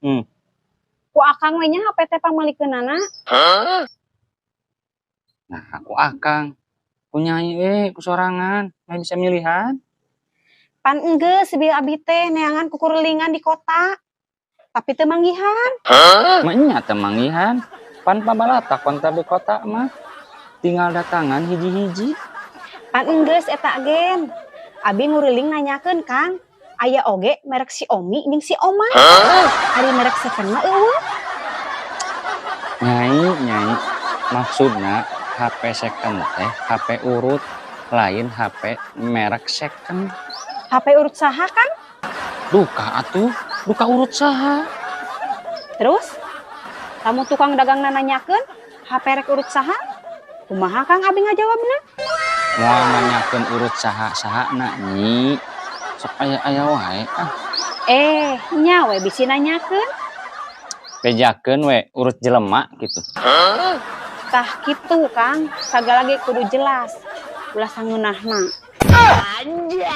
Ku akang we nya HP teh pangmeulikeunana. Nah, aku akang. Ku nyai we ku sorangan, mah bisa milihan. Pan enggeus bil abi teh neangan kukurilingan di kota. Tapi teu manggihan. Mah nya teu manggihan. Pan pabalatak kontra di kota mah. Tinggal datangan hiji-hiji. Pan enggeus eta gen. Abi nguriling nanyakeun, Kang. Aya oge merek Xiaomi jeung si Oma. Ari merek second mah euweuh. Nyai, nyai. Maksudna HP second teh HP urut, lain HP merek second. HP urut saha, Kang? Duka atuh, duka urut saha. Terus lamun tukang dagang nanyakeun HP rek urut saha? Kumaha, Kang, abi ngajawabna? Moal nanyakeun urut saha-sahana, Nyi. Sok aya-aya wae ah. Eh, nya we bisi nanyakeun. Bejakeun we urut jelema gitu. Tah kitu, Kang, sagala ge kudu jelas. Ulah sangeunahna. Anjay.